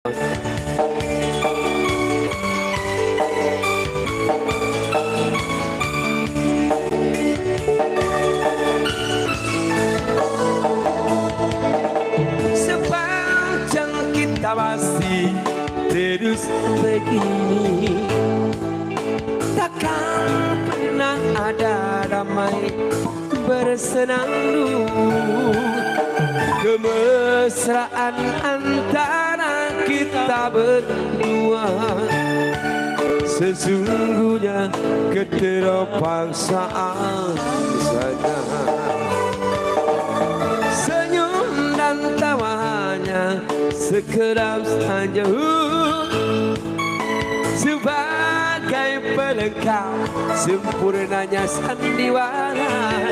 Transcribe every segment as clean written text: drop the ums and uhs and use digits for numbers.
Sepanjang kita masih terus begini, takkan pernah ada damai bersenandung. Kemesraan antara kita berdua sesungguhnya keterpaksaan saja. Senyum dan tawanya sekerap saja sebagai pelengkap sempurnanya sandiwara.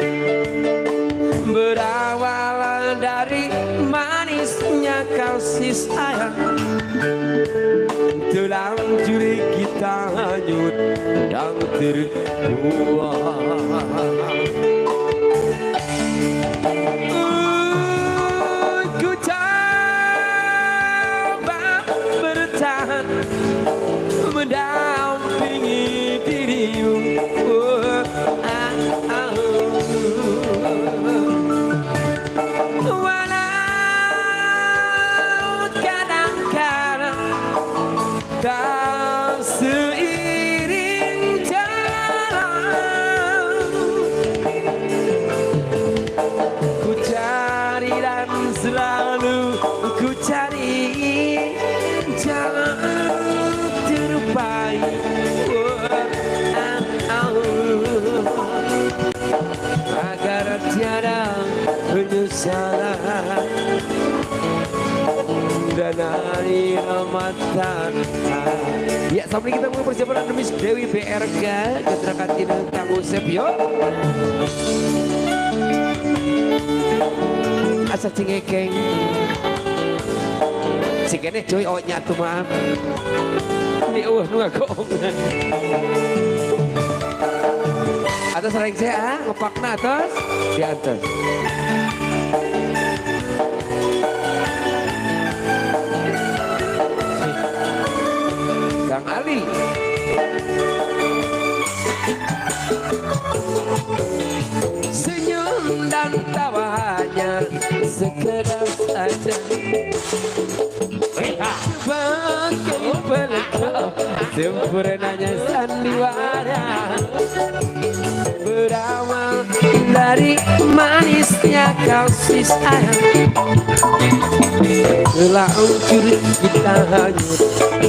Berawal dari manisnya kasih sayang, terlanjur kita hanyut dan terbuang. Ku coba bertahan mendampingi dirimu. Oh, ah, ah. Walau kadang-kadang tak seiring jalan, ku cari dan selalu ku cari jalan terbaik. Oh, ah, ah. Agar tiada penyesalan dan air mata. Ya, sambil kita mulai persiapan demi Dewi BRK Keterangan Tina Kang Usep yo. Asa cingekeng. Cingene cuy, oh nyatu maaf. Ini eueuh nu ngagoongan. Atas rengse ah, ngepakna atas di atas. Kang Ali. Senyum dan tawanya sekedar saja sebagai pelengkap sempurnanya sandiwara. Berawal dari manisnya kasih sayang, terlanjur kita hanyut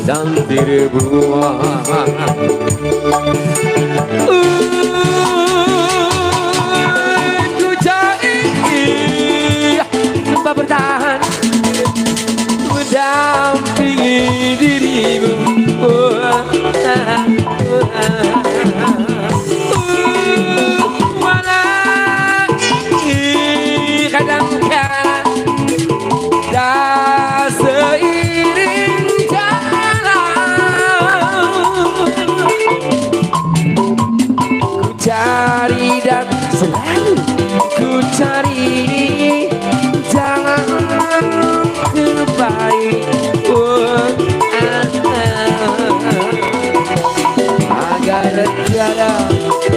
dan terbuang. Ku cari coba bertahan mendampingi dirimu. Oh, ah, ah, ah. Walau kadang-kadang tak seiring jalan, ku cari dan selalu ku cari jalan terbaik. Oh, ah, ah. Agar tiada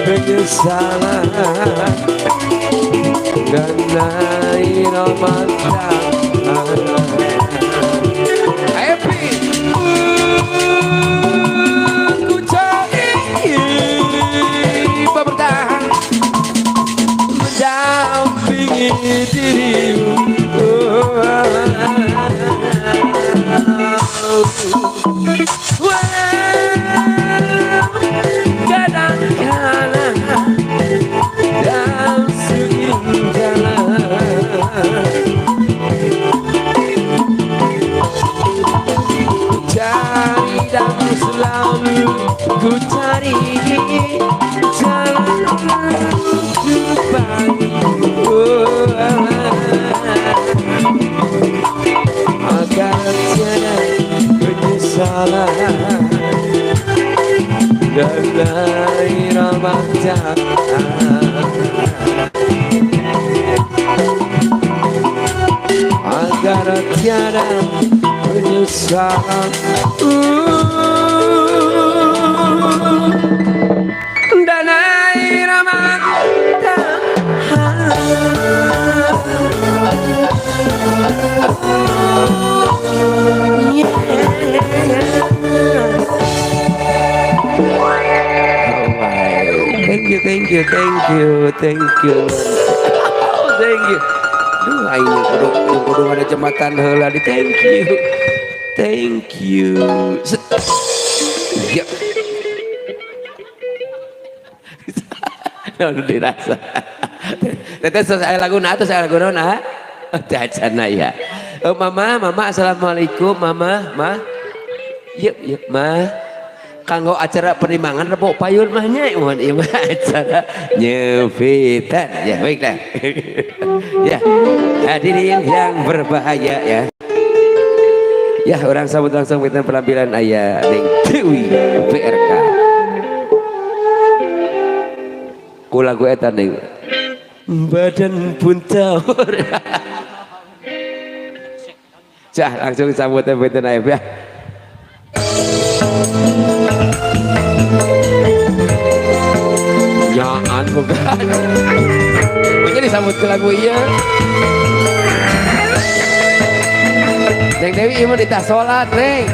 penyesalan dan air mata. Happy. Ku cari bertahan mendampingi dirimu. Oh, ah, walau kadang-kadang tak seiring jalan, ku cari dan selalu ku cari jalan terbaik. Oh, agar tiada penyesalan dan air mata. Agar tiada Penyesalan dan air mata. Yeah. Oh my. Thank you, thank you, thank you, thank you. Oh, thank you. Duh, aing kudu kudu ada jembatan heula di thank you. Thank you. Ya. Naon dirasa. Teteh saya lagu na atuh saya lagu naon ah? Teu acana ya. Oh, mama, mama assalamualaikum mama, ma. Yuk, yuk, ma. Kanggo acara penimbangan rebo payun mah nya mohon ieu mah acara nyepitan ya baiklah. Ya. Hadirin yang berbahaya ya. Ya, orang sambut langsung kita penampilan aya Neng Dewi BRK. Ku lagu eta Neng. Badan pun tawar. Cah, langsung sambut benten aya ya. Jangan bukan. Mungkin disambut ke lagu iya. Neng Dewi ieu mah ditah salat, Neng.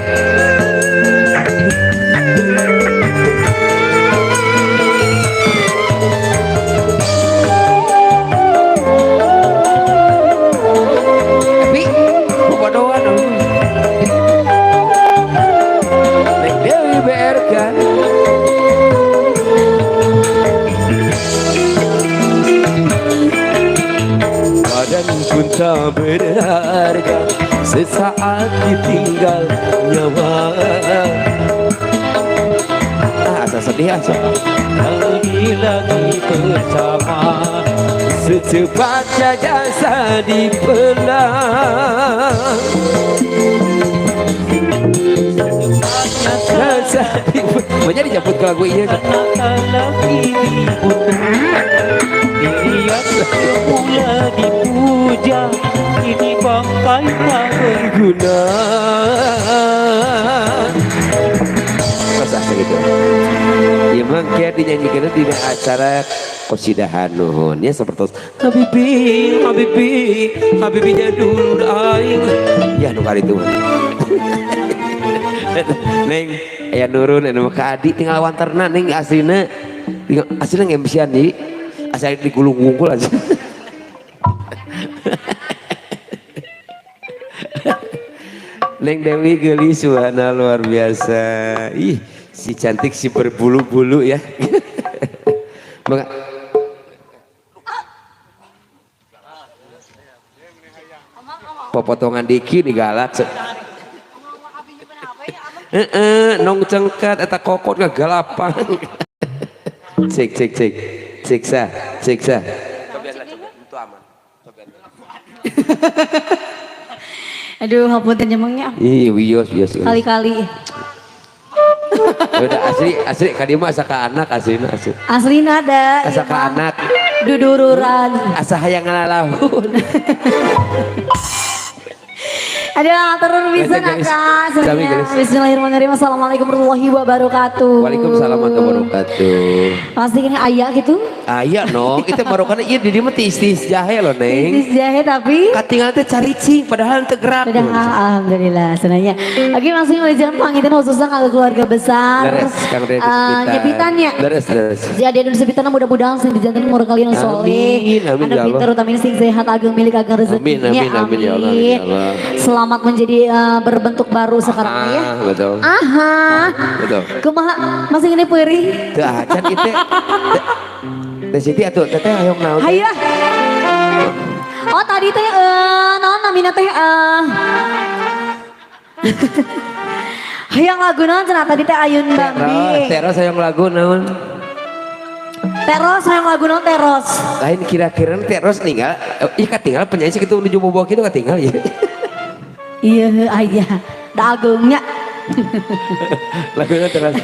Tapi bobodohan. Neng Dewi BRK. Badan pun tak berharga sesaat ditinggal nyawa. Ah, asa sedih asa. Lagi-lagi bersama Secepat jasa dipelang. Jasa dipelang. Banyak dijemput ke lagu iya. Lagi dibutuh, dilihat semula dipuja, kini bangkai tak berguna. Masa gitu. Ya memang kayak dinyanyikan di acara qasidahan nuhun ya seperti Habibi, Habibi, Habibinya dulu aing. Ya nu kali itu. Neng, aya nurun anu ka adi tinggal wanterna neng aslina. Tinggal aslina ngemsian deui. Asal digulung-gungkul aja. Neng Dewi geulis suhana luar biasa. Ih, si cantik si berbulu-bulu ya. Maka popotongan diki nih galak. Heeh, nong cengkat eta kokot kegalapan. Cek cek cek. Siksa, siksa. Itu aman. Aduh, hapunten nyemengnya. Ih, wios wios. Kali-kali. Udah asli asli ka dieu mah asa ka anak aslina asli. Aslina ada. Asa ka anak. Dudururan. Asa hayang ngalalaun. Aduh, turun bisa naka. Bismillahirrahmanirrahim. Assalamualaikum warahmatullahi wabarakatuh. Waalaikumsalam warahmatullahi wabarakatuh. Pasti ini ayah gitu? Ayah no, itu barokahna ieu di dieu mah tiis-tiis jahe loh Neng. Tiis jahe tapi katingal teh caricing padahal teu gerak. Padahal alhamdulillah sebenarnya. Oke, langsung mulai jalan pangitan khususnya kalau keluarga besar. Leres, Kang Deddy nyepitannya. Leres, leres. Jadi anu sepitan mudah-mudahan sing dijanten umur kalian soleh. Amin, anak pintar utamin sing sehat ageng milik ageng rezekinya. Amin, amin, amin ya Allah. Amin, ya Allah. Selamat menjadi berbentuk baru sekarang ya. Betul. Aha. Betul. Kumaha masih ini peurih? Teu acan ieu teh. Teh Siti atuh teteh hayang naon? Hayu. Oh tadi teh naon namina teh hayang lagu naon cenah tadi teh Ayun Bambi. Teros hayang lagu naon? Teros hayang lagu naon teros? Lain kira-kira teros ninggal, ih katinggal penyanyi kitu nuju bobo kitu katinggal ya. Iya ayah, dagungnya. Lagunya terus.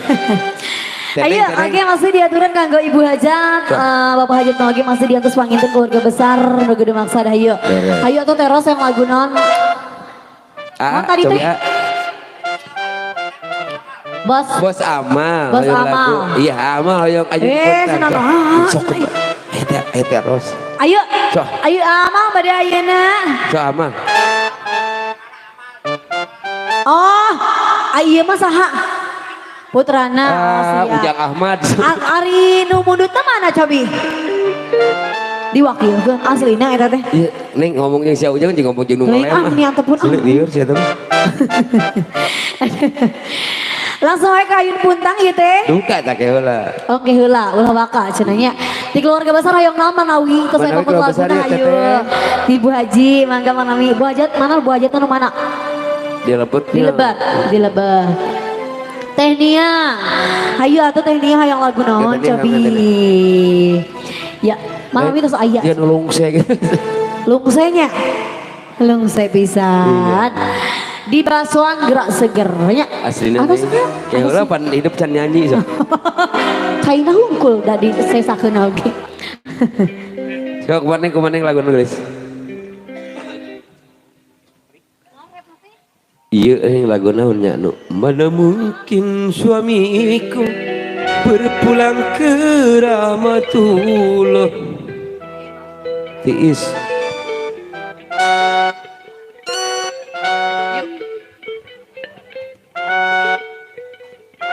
Ayo, oke masih diaturan kanggo Ibu Hajat, Bapak Hajat lagi masih diatus panginten keluarga besar nu gede maksa dah ayo. Ayo tuh teros yang lagu non. Ah, tadi teh. Bos. Bos Amal. Bos Hoyong Amal. lagu. Iya, Amal hoyong aja. Senang ah. Sok. Eta Ros. Ayo. Sok. Ayo Amal bade ayeuna. Sok Amal. Oh, ieu mah saha? Putrana. Ah, siap. Ujang Ahmad. Ari nu mundutna mana cobi? Diwakilkeun aslina eta teh. Iya, Neng ngomong jeung si Ujang jeung ngomong jeung nu Teuing ah, ngalem. meni antepun ah. Sulit liur sia teh. Langsung wae ka Ayun Puntang ieu teh. Duka tak heula. Oke heula, ulah waka cenah nya. Di keluarga besar hoyong naon manawi tos Manawi aya keluarga besar laguna ya, ayo. Teteh. Di Bu Haji mangga manawi. Bu Hajat mana Bu Hajat nu mana? Di lebet. Di lebat, di lebat. Teh Nia. Hayu atuh Teh Nia hayang lagu naon Teh Nia, cobi. Ya, manawi tos aya. Dia nulung saya gitu. Lungsenya. Lungse pisan. Di basuan gerak segernya. Aslinya Apa nih. sih? Ya heula pan hidup can nyanyi sok. Kaina hungkul da di sesakeun oge. Sok kumaha kumaha lagu nu geus. Iya lagu naon nya nu mana mungkin suamiku berpulang ke rahmatullah. Tiis.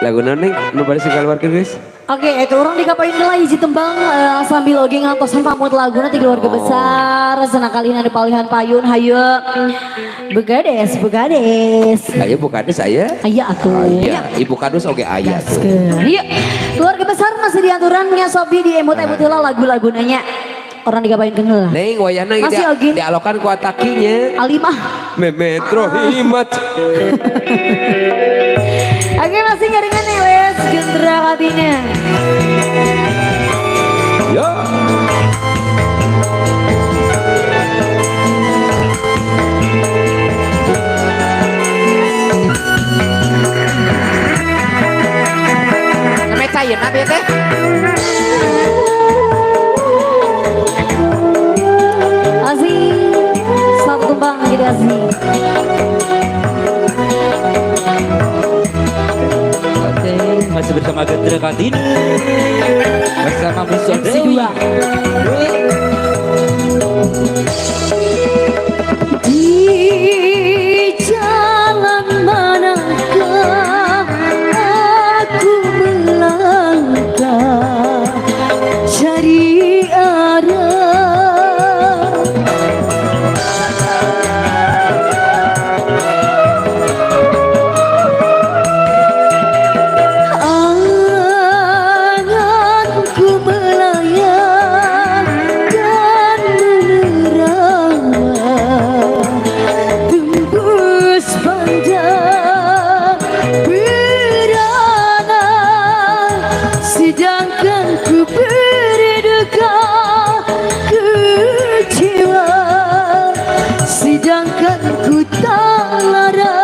Lagu naon nih nu bade dikeluarkeun geus? Oke, itu orang dikapain heula hiji tembang sambil oge ngantosan pamut laguna ti keluarga besar senang kalian ada palihan payun hayu. Begades, begades. Aya Bu Kadus aya? Aya atuh. Aya, Ibu Kadus oge aya tuh. Iya, keluarga besar masih diaturannya Sobi di emut-emut heula lagu-laguna nya. Orang digabain heula. Neng wayahna Masih oge. dialokan ku atakinya. Alimah. Memet rohimat. Oke, masih garingan nih Les Gendra Katina. Ya. Namanya cair nabi teh. Asih satu tumbang gitu asih. Oke, masih bersama Gendra Kartini bersama Muso MC Dewi. 2. Di jalan manakah aku melangkah cari arah. Anganku melayang dan menerawang tembus pandang berana, sedangkan ku berduka kecewa, sedangkan ku tak lara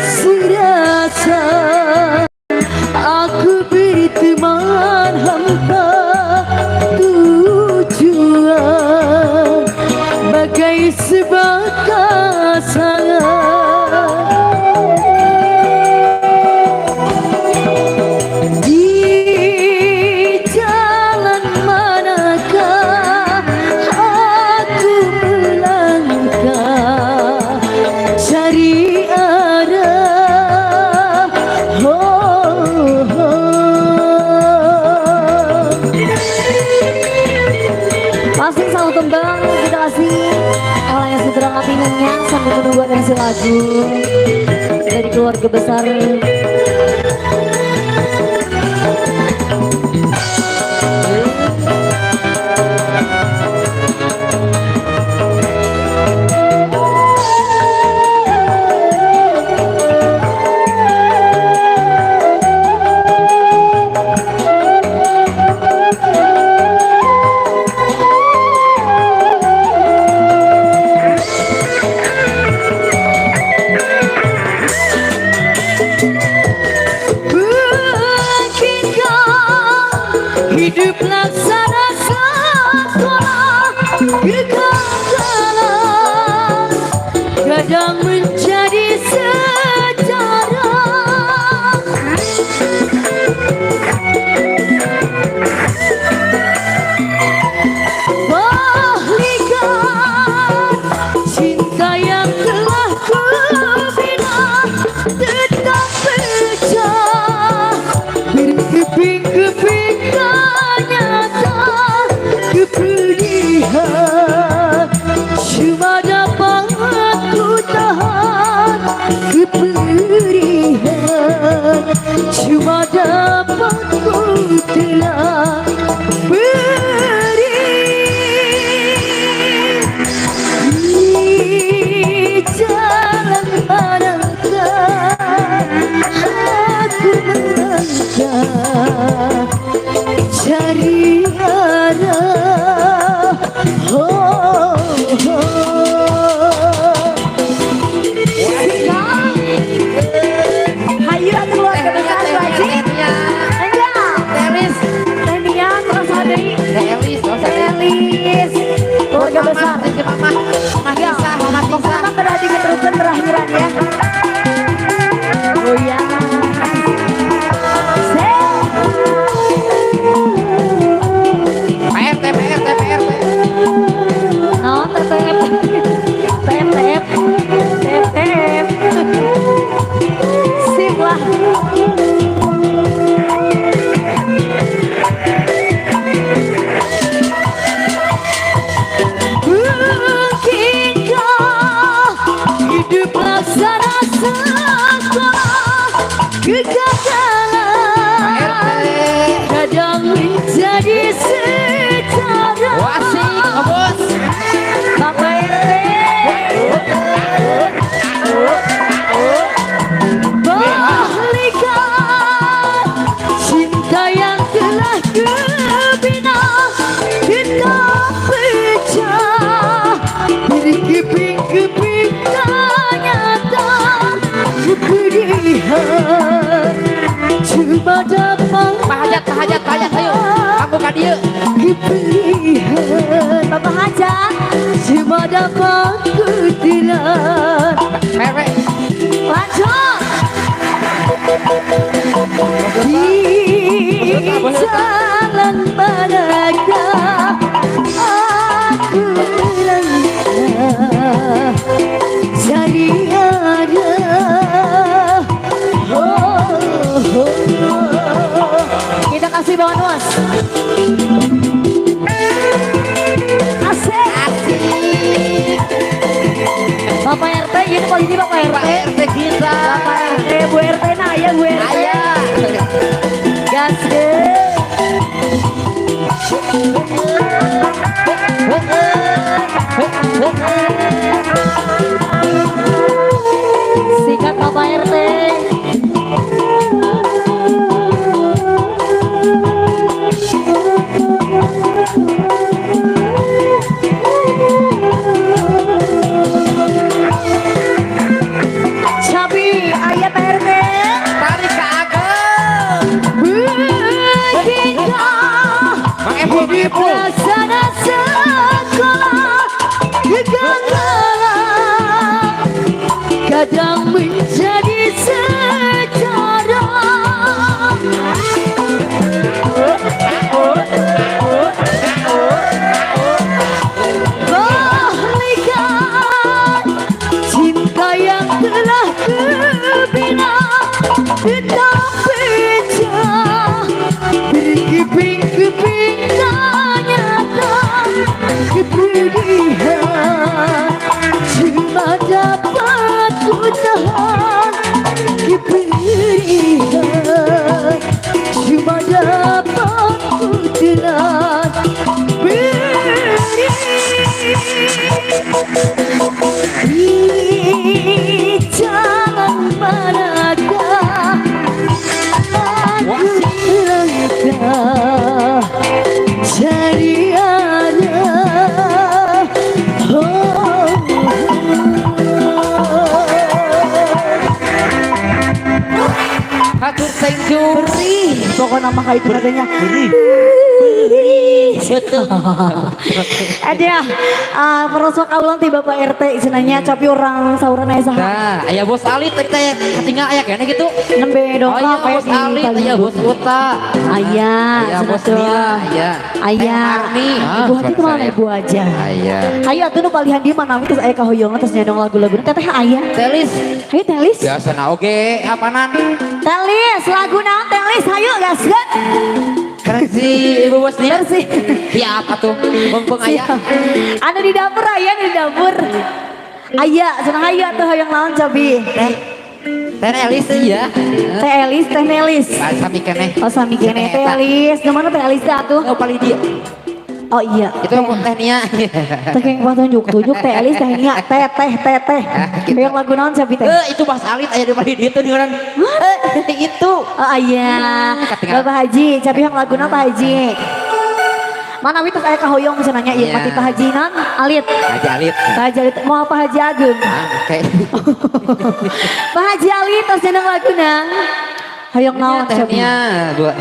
serasa. Aku berteman hampa tujuan bagai sebatas angan. Di jalan manakah aku melangkah cari arah. Oh, oh. Masih selalu tembang kita kasih orang yang sudah ngatinannya sambil menunggu versi lagu dari keluarga besar. dapat ku telan. Pewe. Lanjut. Di jalan manakah aku langkah cari arah. Oh, oh, oh. Kita kasih bonus. Asik. Asik. Bapak RT, ini kalau ini Bapak RT. Pak RT kita. Bapak RT, Bu RT, nah ya Bu RT. Ayah. Gas deh. Sikat Bapak RT. Cabi, ayah Pak RT. Tarik ke ageng. Begitu Mang Epul, Mang Epul. Laksana sekolah kegagalan kadang menjadi sejarah. Bahlikan cinta yang telah kubina tetap pecah berkeping-keping, ternyata kepedihan cuma dapat ku tahan, kepedihan cuma dapat ku telan. Beri di jalan manakah aku langkah cari arah. Oh, oh. Hatur, thank you. Perih pokoknya mah kayak itu nadanya. Perih. Betul. Ada perosok kaulan ti Bapak RT cenanya capi orang sauran aya saha. Nah, aya Bos Ali tadi teh ketinggal aya kene gitu. Nembe dongkap Aya aya Bos di Ali, aya Bos Uta. Aya, Aya Bos cenah tuh. Nila, aya. Aya. Teh Marni. Ibu hati kemana ibu aja. Aya. Hayu atuh nu palihan di mana terus aya kahoyong terus nyadong lagu-lagu teteh aya. Telis. Hayu Telis. Biasa na oge apanan. Telis lagu naon Telis hayu gaskeun. Keren si Ibu Bos Nia. Bersih. Siap atuh. Mumpung aya. Siap. Anu di dapur aya, anu di dapur. Aya, cenah hayu atuh hoyong naon cobi. Teh. Teh Elis iya. Teh Elis, Teh Nelis. Ah, sami keneh. Oh sami keneh Teh Elis. Nu mana Teh Elis teh atuh? Oh paling dia. Oh iya. Itu Teh Nia. Teh yang tunjuk-tunjuk Teh Elis, Teh Nia, Teh Teh Teh Teh. Ah, gitu. Hoyong lagu naon cobi teh? Eh, itu Mas Alit aya di paling dieu tuh dengeran. Eh, itu. Oh iya. Ketinggalan. Bapak Haji, capi hoyong lagu naon Pak Haji? Mana wi tos aya kahoyong cenah nya ieu Iya. mati Pak Haji naon? Alit. Haji Alit. Pak Haji Alit, mau Pak Haji Agung? Ah, oke. Pak Haji Ali tos jeneng laguna. Hoyong naon Teh cobi? Nia, dua.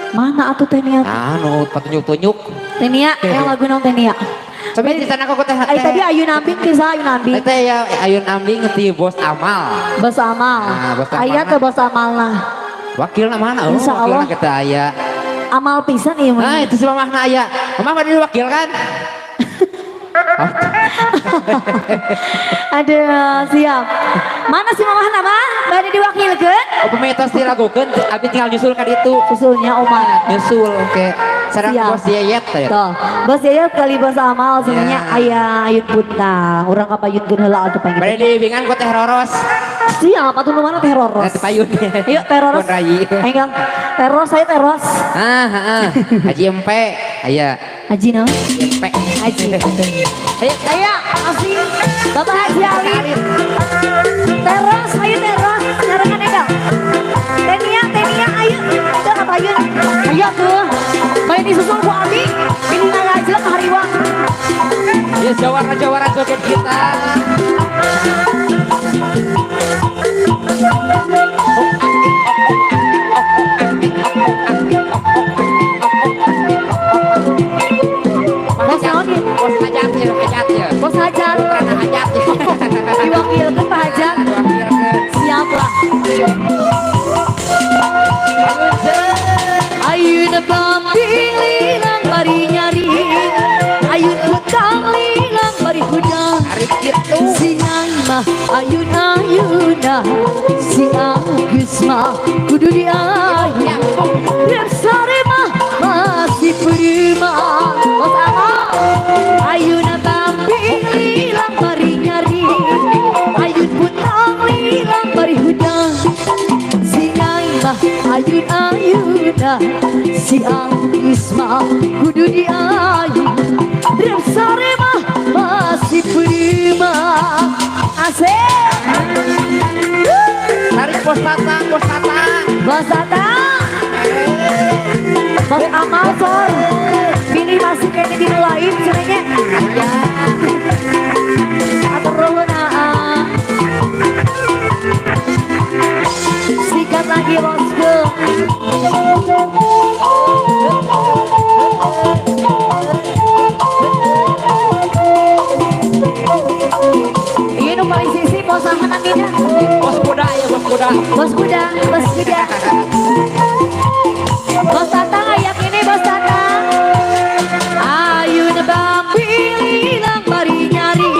Mana atuh Teh Nia? Anu, patunjuk-tunjuk. Teh Nia, yang lagu naon Teh Nia? Coba di sana kok teh. Ay tadi Ayun Ambing kisah Ayun Ambing. Teh ya Ayun Ambing ti Bos Amal. Bos Amal. Ah, Bos Amal. Aya teh Bos Amal lah. Wakilna mana? Oh, Insya Allah. wakilna kita aya. Amal pisan ieu Nah, mah. itu si mamahna aya. Mamah mah diwakil kan? Aduh, siap. Mana si mamah nama? Bade diwakilkeun? Oh, pemitos dilakukeun, abi tinggal nyusul ka ditu. Usulnya Omar. Nyusul, oke. Sareng Siap. Bos Yeyet teh. Tuh, Bos Yayat kali Bos Amal sebenarnya Ya. aya Ayun Puta. Urang ka payunkeun heula atuh Bade panggil. dibimbingan ku Teh Roros. Siap atuh nu mana Teh Roros? Nah, teh payun. Yuk Teh Roros. Pun rayi. Ayo Kang. Teh Roros ayo Teh Roros. Ah, ah, ah. Haji Empe, aya. Haji naon? Empe. Haji. Ayo, Ayo, asing. Bapak Haji Ali. Teros, ayo teros. Nyarengan Eka. Tenia, Tenia, ayo. Udah ka payun. Ayo tuh. Bade disusul ku abi. Ini ngajleng hariwang. Ya jawara-jawara joget kita. Bos naon ieu? Bos hajat ya, hajat ya. Bos hajat. Ayun-ayuna si Agus mah kudu diayu. Rep sore mah masih prima. Bos Amo. Ayuna bambi lilang bari nyari. Ayun putang lilang bari hudang. Si Nyai mah ayun-ayuna si Agus mah kudu diayu. Rep sore mah masih prima. Asik. Tarik Bos Tatang, Bos Tatang. Bos Tatang. Bos Amal sor. Pilih masih kayaknya di lain sebenarnya. Ya. Atur nuhun aa. Sikat lagi bosku. Iya nu paling sisi bos saha namina? Bos kuda ya, bos kuda. Bos kuda, bos kuda. Bos Tatang ayak ini bos Tatang. Ayun bambi lilang bari nyari.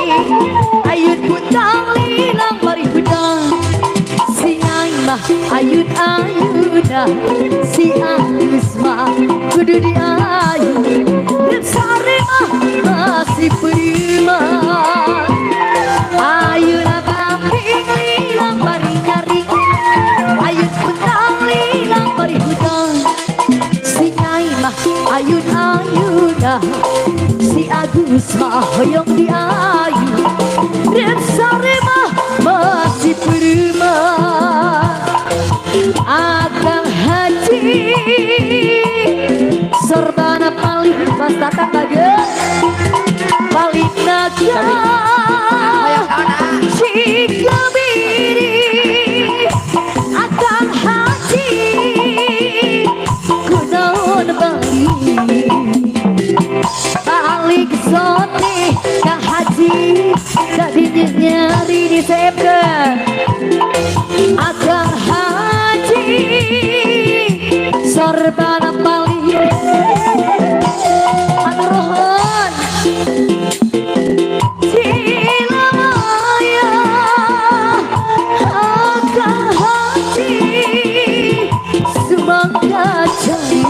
Ayun putang lilang bari hudang. Si Nyai mah ayun ayuna. Si Agus mah kudu diayu. Rep sare mah masih prima. Ayun bambi lilang bari nyari. Ayun putang lilang bari hudang. Si Nyai mah ayun ayuna. Si Agus mah hoyong diayu. Rep sare mah masih prima. Akang Haji sorbana paling Mas Tatang bagus paling naga jika biri. Akang Haji kunaon balik balik sote Kang Haji tadi nyari di CMK. Akang Haji sorbana paling anuruhun Cilamaya. Akang Haji sumangga jali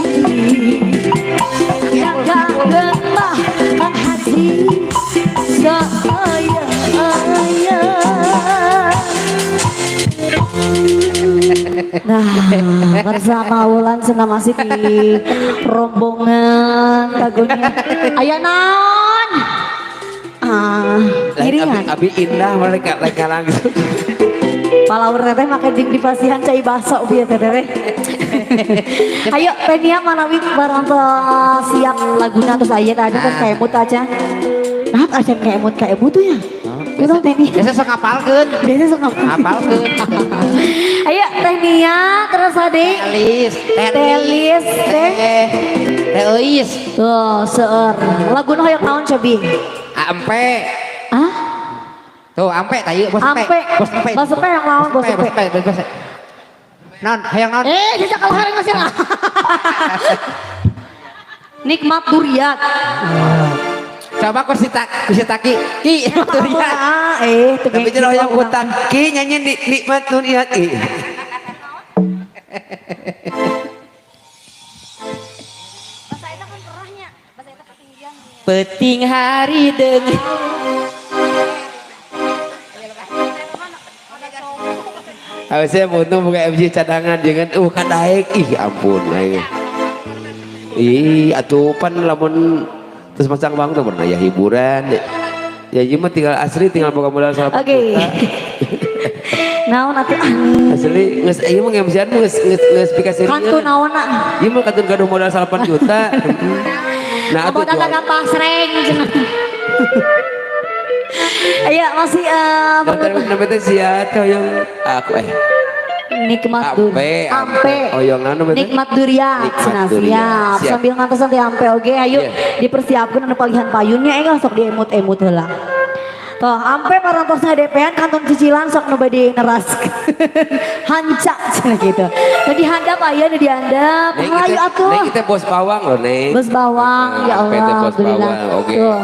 yang kangen mah Kang Haji saya ayah. Nah, bersama Wulan senang masih di rombongan kagunya. Aya naon? Ah, Lain abi, ngiringan. abi indah mereka mereka langsung. Palawur teteh make jeung dipasihan cai baso bieu teteh teh. Ayo Tenia manawi barang siap laguna terus aya tadi kan kaemut aja. Nah, aja kaemut kaemut tuh ya. Itu Tenia. Biasa sok ngapalkeun. Biasa sok Ngapalkeun. Ayo Tenia terus adik. Telis, Telis teh. Teh Euis. Tuh, seueur. Laguna hoyong naon cobi? Ampe. Hah? Tuh, ampe tayu bos empe. Ampe. Bos empe. Bos empe yang lawan, bos empe. Bos empe, bos empe. Non, hayang non. Eh, jejak kalau hari ngasih lah. Nikmat duriat. Coba ku si taki. Ki, duriat. Ah, eh, tuh Tapi jangan hoyong utang ki nyanyi nikmat duriat. Ih. Peting hari dengan Harusnya untung buka MC cadangan jangan kadaek ih ampun aing. Ih atuh pan lamun terus masang bang tuh pernah ya hiburan. Ya ieu mah tinggal asli tinggal boga modal 1 Oke. juta. Naon atuh? Asli geus ieu mah MC-an geus geus geus pikasieun. Kantun naonna? Ieu mah kantun gaduh modal 8 juta. Nah atuh Modal jual. gampang sreng cenah. Ayo masih Namanya teh sia teh hoyong aku Nikmat dur. Ampe, Ampe. Hoyong anu betul? Nikmat duriat. Nikmat Nah, duriat. siap. Siap. Sambil ngantosan di ampe oge ayo Iya. dipersiapkan anu palihan payunnya enggal sok diemut-emut heula. Toh, ampe parantos DP-an kantun cicilan sok nu bade neraskeun. Hanca cenah gitu. Nu dihandap aya nu dihandap. Neng Hayu kita, atuh. Neng kita bos bawang loh, Neng. Bos bawang, ya Allah, PT bos alhamdulillah. bawang, oke. Tuh.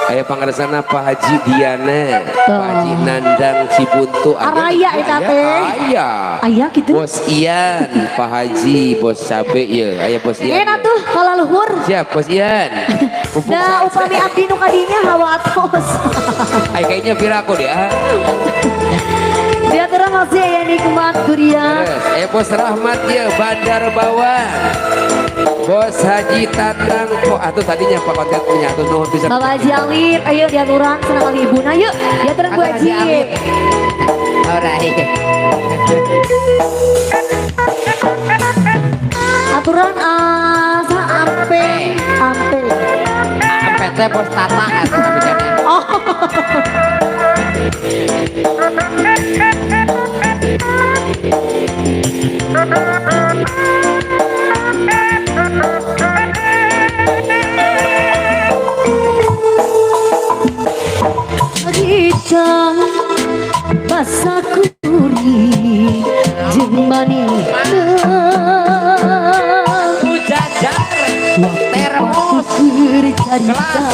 Aya pangaresana Pak Haji Diana, Tuh. Pak Haji Nandang Cibuntu. Aya, Araya eta teh. Aya. Aya gitu. Bos Ian, Pak Haji, Bos Cabe ya, aya Bos Ian. Enak tuh kalau luhur. Siap, Bos Ian. Pupuk Nah, upami abdi nu kadinya hawa atos. Ay, kayaknya piraku deh. Ah. Dia terus masih aya nikmat durian. Terus, Bos Rahmat ya, Bandar Bawang. Bos Haji Tatang kok atuh tadinya Pak konten punya atuh nuhun bisa. Bapak Haji Alip, ayo diaturan senang kali ibu. Nah, yuk, diaturan Bu Haji Haji. Alip. Alright. Aturan asa ampe, ampe. Ampe teh bos Tata atuh namanya. Oh. Harita basa kuring jeung manehna. Ujajar termos. Keur carita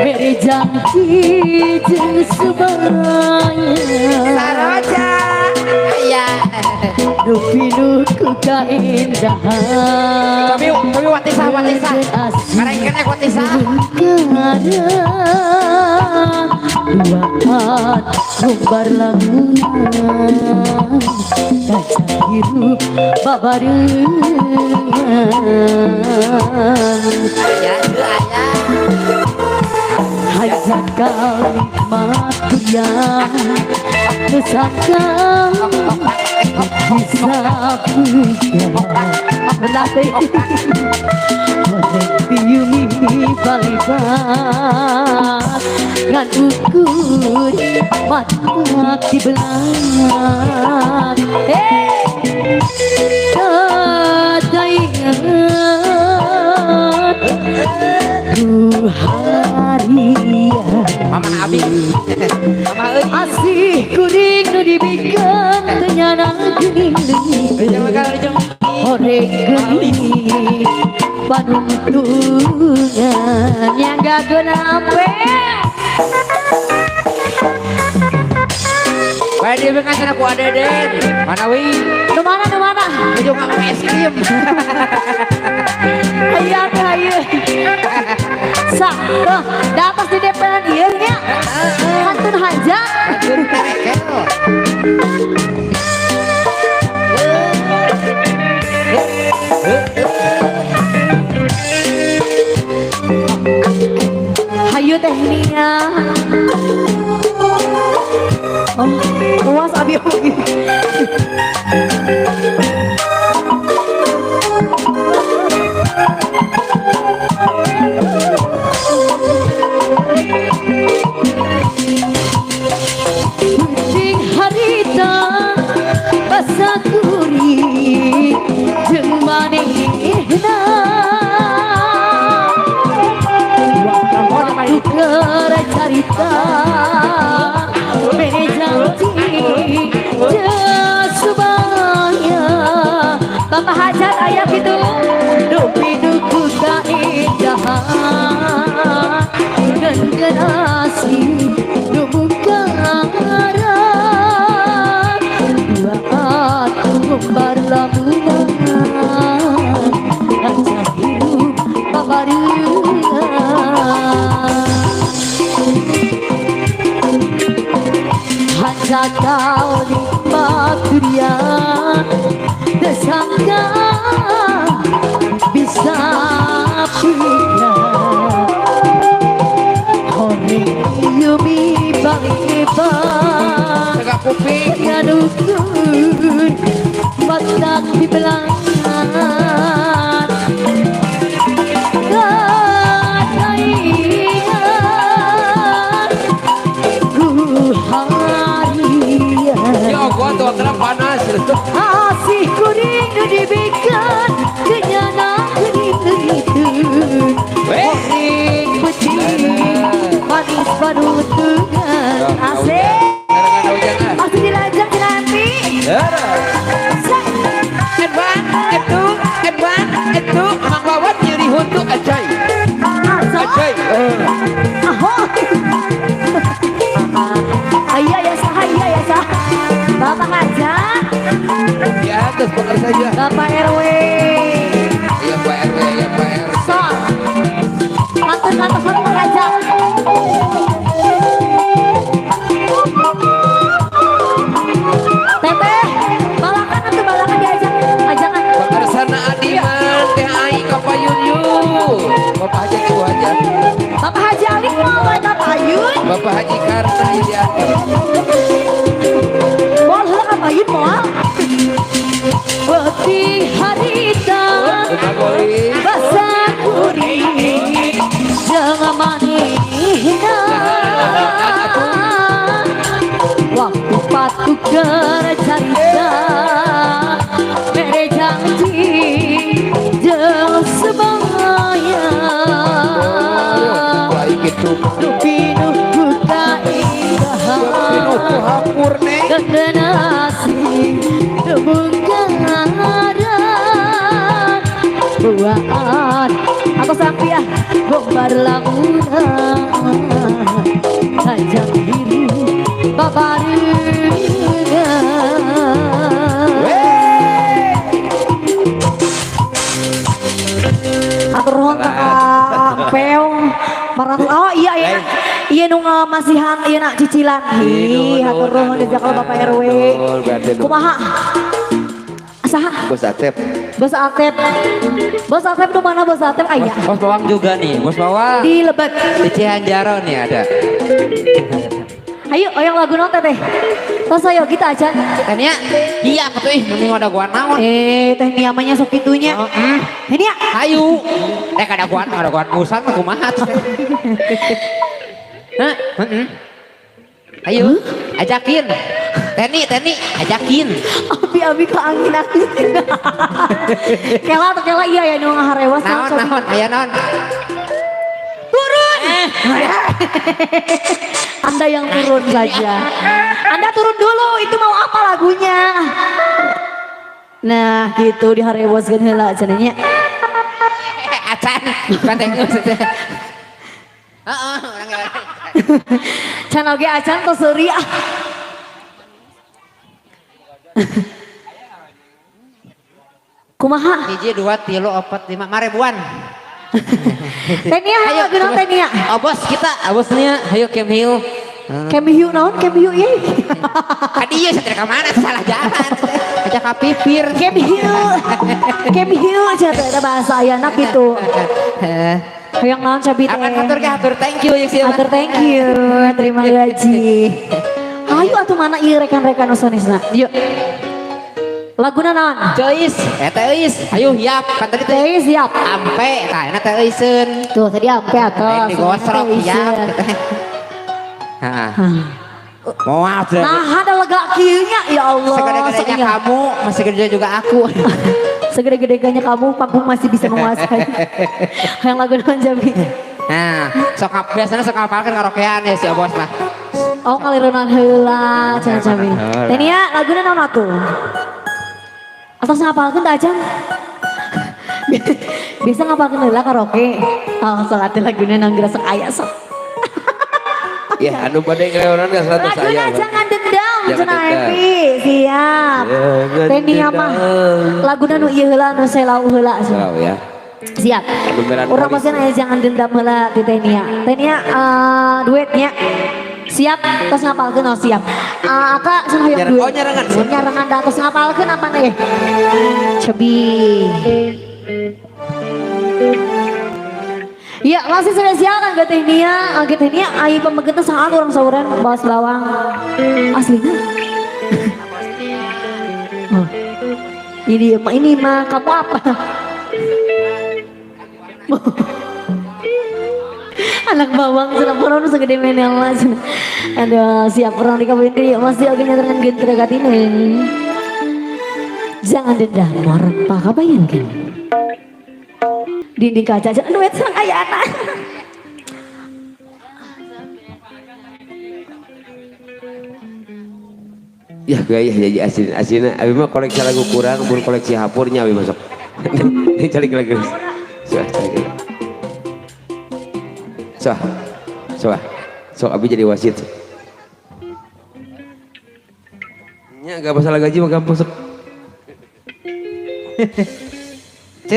mere janji jeung sebaya. Saroja. Aya. Nu pinuh ku kaindahan. Kami kami watisa watisa. Karengkeun ek watisa. Duaan ngumbar lamunan kaca hirup babarengan. Aya teu aya. Hajat kalimat durian Nusangka bisa puja. Bentar teh. Horeng piu mimi balibat ngan ukur mata kiblat. Hey, kadaingan ku harian. Mama Abi. Mama euy. Asih kuring nu dibikeun teu nyana geuning Jangan leungiteun. kalau jeung Horeng geuning panuntungan yang gak ampe. Bae dia kan cenah ku Adeden. Mana wi? Nu mana nu mana? Nuju ngomong es krim. Hayu atuh hayu. Sak, tuh, da atas di DP-an ieu nya. Kantun hanja. Kantun terekel. Hayu teh Nia. Oh, luas abi oge. Kucing harita basa kuring jeung manehna. Waktu keur carita mere janji jeung subaya. Bapak Hajat aya kitu nu pinuh ku kaindahan ngeun asih nu mungkaran. Duaan ngumbar lamunan ngaca hirup babarengan. Hanjakal nikmat durian tersangka bisa punya. Horeng yumi balik Tegak kuping. nganukun mata dibelan. Kadaingan ku harian. Ya gua tuh kenapa panas. Asih kuring nu dibikeun kenyana geuning leungiteun. Weh. Horeng peuting manis panut. And one, and two, and one, and two. Mang Wawan nyeri huntu acoy. Acoy. Ahoy. Ayo ya sah, ayo ya sah. Bapak Haja. Di atas bakar saja. Bapak RW. Iya Pak RW, iya Pak RW. Sok. Mantun-mantun Bapak Haja. Teteh, balakan atau balakan diajak, ajakan. Bakar sana Adiman, Teh Ai kapayun yuk. Bapak Haji Ibu Haji. Bapak Haji Ali mau kapayun. Bapak Haji Karna di atas. Moal heula kapayun moal. Beuti harita basa kuring jangan manehna. Waktu patuk carita mere janji jeung sebaya. Pinuh ku kaindahan nasi bungkaran buaan atau sampiah gombar lamunan tajam biru babarengan. Atur nuhun ka Peong marang. Oh iya iya iya nu ngamasihan ieu nak cicilan. Ih hatur nuhun jazakallah Bapak RW. Kumaha? Saha? Bos Atep. Bos Atep. Bos Atep nu mana Bos Atep aya? Bos Bawang juga nih, Bos Bawang. Di Lebet. Di Cihanjaro nih ada. Ayo oyong lagu naon teteh? Tos ayo kita aja. Teh Nia, iya atuh ih mending ada gua naon. Teh Nia mah nya sok kitunya. Teh Nia. Hayu. Kada gua ada gua musang mah kumaha tuh. Hah? Heeh. Ayo, ajakin. Teni, Teni, ajakin. Abi-abi ke angin angin. Kela atau kela iya ya nu ngaharewas. Naon naon, aya naon. Turun. Anda yang turun saja. Anda turun dulu, itu mau apa lagunya? Nah, gitu diharewaskeun heula cenah nya. Acan, pantekeun. Heeh, urang ge. Can oge acan tos seuri ah. Kumaha? 1, 2, 3, 4, 5, marebuan. Teh Nia, ayo lagu naon Teh Nia? Oh bos kita, bos Nia, ayo Kemhiu. Kemhiu naon? Kemhiu ieu. Ka dieu satria ka mana salah jalan. Aja ka pipir. Kemhiu. Kemhiu cenah teh bahasa ayana kitu. Hoyong naon cabi teh? Akan atur ke atur thank you ya siapa. Atur thank you. Terima kasih. Ayo atuh mana ieu rekan-rekan usanisna. Yuk. Laguna naon? Teis, teis. Ayo siap, kan tadi teis siap. Ampe, tah enak teiseun. Tuh tadi ampe atuh. Digosrok siap. Heeh. Moal. Nah, ada lega kieu nya ya Allah. Segede-gedenya kamu, masih gede juga aku. Segede-gedenya kamu, panggung masih bisa menguasai. Yang lagu naon Jabi? Nah, sok biasanya sok ngapalkeun karaokean ya si Obos mah. Oh, kalirunan heula cenah Jabi. Teh Nia, laguna naon atuh? Atos ngapalkeun teh acan? Biasa ngapalkeun heula karaoke. Oh, sok atuh laguna naon geura sok aya sok. Ya, anu bade ngeleonan ka 100 aya. Laguna jangan dendam cenah Epi. Siap. Teh Nia mah laguna nu ieu heula nu selau heula. Selau ya. Siap. Urang pasti aya jangan dendam heula ti Teh Nia. Teh Nia duetnya. Siap, tos ngapalkeun oh siap. Aka cenah hoyong duet. Oh nyarengan. Nyarengan da tos ngapalkeun apa nih? Cebi. Ya, masih spesial kan ke Teh Nia. Ke Teh Nia ai pamegetna saat urang sauran bawas bawang. Aslina. Oh. Ini mah kamu apa? Anak bawang cenah purun segede menela cenah. Aduh, siap urang dikawin deui masih oge nyarengan gentra katine. Jangan dendam orang pak kabayan kan. Dinding kaca aja duet sang ayana. Ya gaya jadi asin asin. Abi mah koleksi lagu kurang, mun koleksi hapurnya abi masuk. Ini cari lagi. Sok, cari. Sok, sok, sok abi jadi wasit. Nya gak masalah gaji mah gampang sok.